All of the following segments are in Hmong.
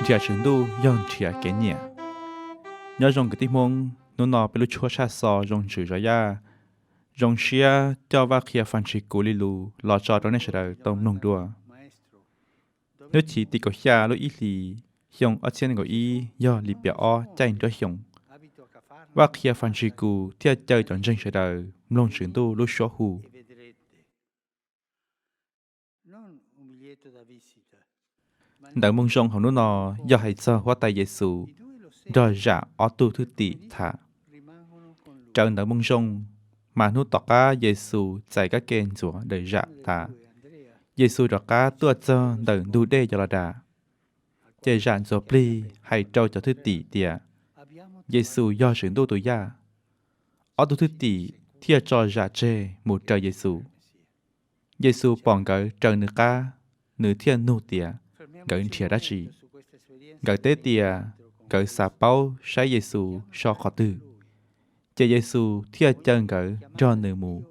Nrhiav Tswv Ntuj yog nrhiav kev nyiam. Nyob zoo kwv tij Hmoob, hnub no peb lub tshuab tshaj xov zoo ntsws zov yaj zoo siab coj Vaj Qhia Fas Ntshis Kus li lus los tso rau nej sawv daws tau mloog dua. Hnub chiv tim kaum xya lub ib hlis xyoo ob txhiab nees nkaum ib yog lim piam ob caij nruab xyoo. Vaj Qhia Fas Ntshis Kus thiaj caw cov ntseeg sawv daws mloog Tswv Ntuj lub suab hu. Ntawv Moo Zoo hauv hnub no yog hais txog Huab Tais Yes Xus nrog Zam ob tug thwj tim tham. Raws Ntawv Moo Zoo, mas hnub tom qab Yes Xus txais kab ke ntxuav daws Zam tas, Yes Xus rov qab tuaj txog ntawm ntug dej Yos Los Das. Ces Zam ntxuav plig hais rau cov thwj tim tias Yes Xus yog Tswv Ntuj tus yaj. Ob tug thwj tim thiaj tso Zam tseg mus raws Yes Xus. Yes Xus pom nkawd raws nws qab, nws thiaj nug tias nkawd nrhiav dab tsi. Nkawd teb tias nkawd xav paub saib Yes Xus so qhov twg, ces Yes Xus thiaj caw nkawd nrog nws mus,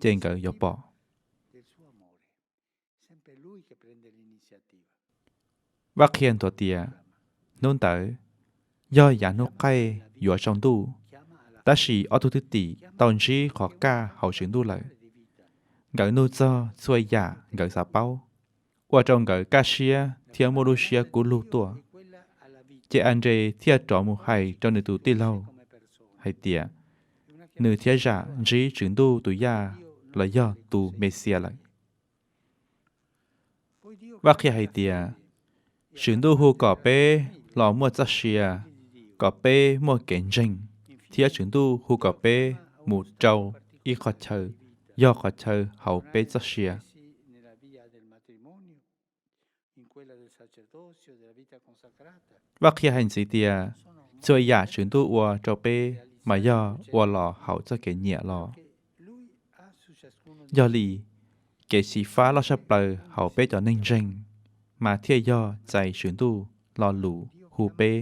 ces nkawd yuav pom. Vaj Qhia nthuav tias hnub ntawd yog yav hnub qaij yuav tsaus ntuj, tab sis ob tug thwj tim tau ntsib qhov kaj hauv Tswv Ntuj lawm. Nkawd nug txog txhua yam nkawd xav paub, ua rau nkawd kaj siab thiab muaj lub siab kub lug tuaj. Ces As Nres thiaj rov mus hais rau nws tus tij laug hais tias nws thiab Zam ntsib Tswv Ntuj tus yaj los yog tus Mes Xias lawm. Vaj Qhia hais tias Tswv Ntuj hu kom peb los muaj txoj sia, kom peb muaj kev ntseeg, thiab Tswv Ntuj hu kom peb mus rau ib qhov chaw, yog qhov chaw hauv peb txoj sia. Vaj Qhia hais ntxiv tias txhua yam Tswv Ntuj ua rau peb mas yog ua los hauv txoj kev nyiam los. Yog li, kev xyiv fab loj tshaj plaws hauv peb cov neeg ntseeg mas thiaj yog txais Tswv Ntuj lo lus hu peb,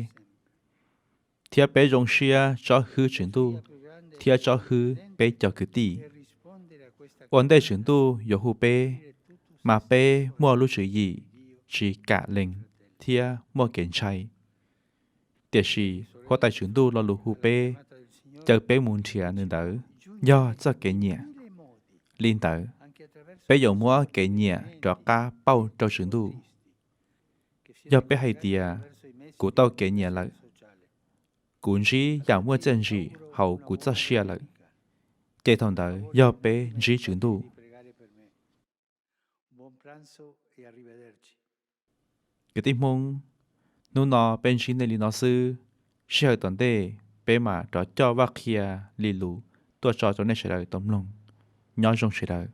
thiab peb zoo siab tsob hwb Tswv Ntuj thiab tsob hwb peb cov kwv tij. Ua ntej Tswv Ntuj yuav hu peb, mas peb muaj lub tswv yim tsis kam lees thiab muaj kev ntshai. Tiam sis Huab Tais Tswv Ntuj lo lus hu peb, caw peb mus nrhiav nws ntawd yog txoj kev nyiam. Li ntawd, peb yuav muab kev nyiam rov qab pauj rau Tswv Ntuj. Yog peb hais tias kuv tau kev nyiam lawm, kuv ntsib yam muaj txiaj ntsim hauv kuv txoj sia lawm, ces thaum ntawd yog peb ntsib Tswv Ntuj. Kwv tij Hmoob, hnub no peb ntsib nej li no xwb, sij hawm tom ntej peb mam rov coj Vaj Qhia li lus tuaj tso rau nej sawv daws tau mloog. Nyob zoo sawv daws.